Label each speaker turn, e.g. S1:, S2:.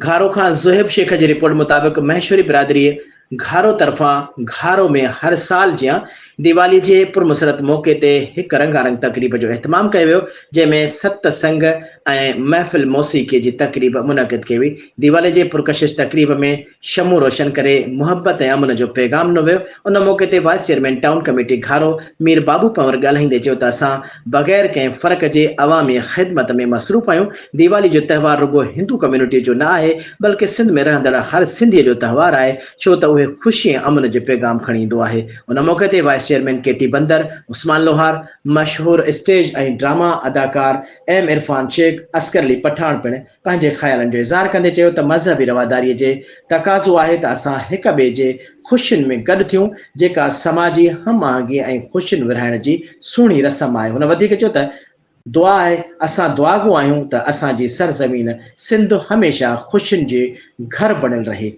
S1: گهارو کان زوهيب شيخ جي رپورٽ مطابق مهيشوري برادريء گهارو طرفان گهارو ۾ هر سال جيان ديوالي جي پرمسرت موقعي تي هڪ رنگارنگ تقريب جو اهتمام ڪيو ويو جنهن ۾ ست سنگ ۽ محفل موسيقي جي تقريب منعقد ڪئي وئي ديوالي جي پرڪشش تقريب ۾ شمعون روشن ڪري محبت ۽ امن جو پيغام ڏنو ويو ان موقعي تي vice chairman town committee Gharo Mir Babu Panhwar ڳالهائيندي چيو ته اسان بغير ڪنهن فرق جي عوامي خدمت ۾ مصروف آهيون، ديوالي جو تهوار رڳو هندو ڪميونٽي جو نه آهي بلڪه سنڌ ۾ رهندڙ هر سنڌي جو تهوار آهي ڇو ته اهي خوشي ۽ امن جو پيغام کڻي ايندو آهي. ان موقعي تي vice chairman K T Bandar, Usman Lohar, مشهور اسٽيج ۽ ڊراما اداڪار ايم عرفان شيخ، اصغر علي پٺاڻ پڻ پنهنجي خيالن جو اظهار ڪندي چيو ته مذهبي رواداري جي تقاضو آهي ته اسان هڪ ٻئي جي خوشين ۾ گڏ ٿيون جيڪا سماجي هم آهنگي ۽ خوشين ورهائڻ جي سهڻي رسم آهي هن وڌيڪ چيو ته دعا آهي اسان دعاگو آهيون ته اسان جي سرزمين سنڌ هميشه خوشين جي گهر بڻيل رهي.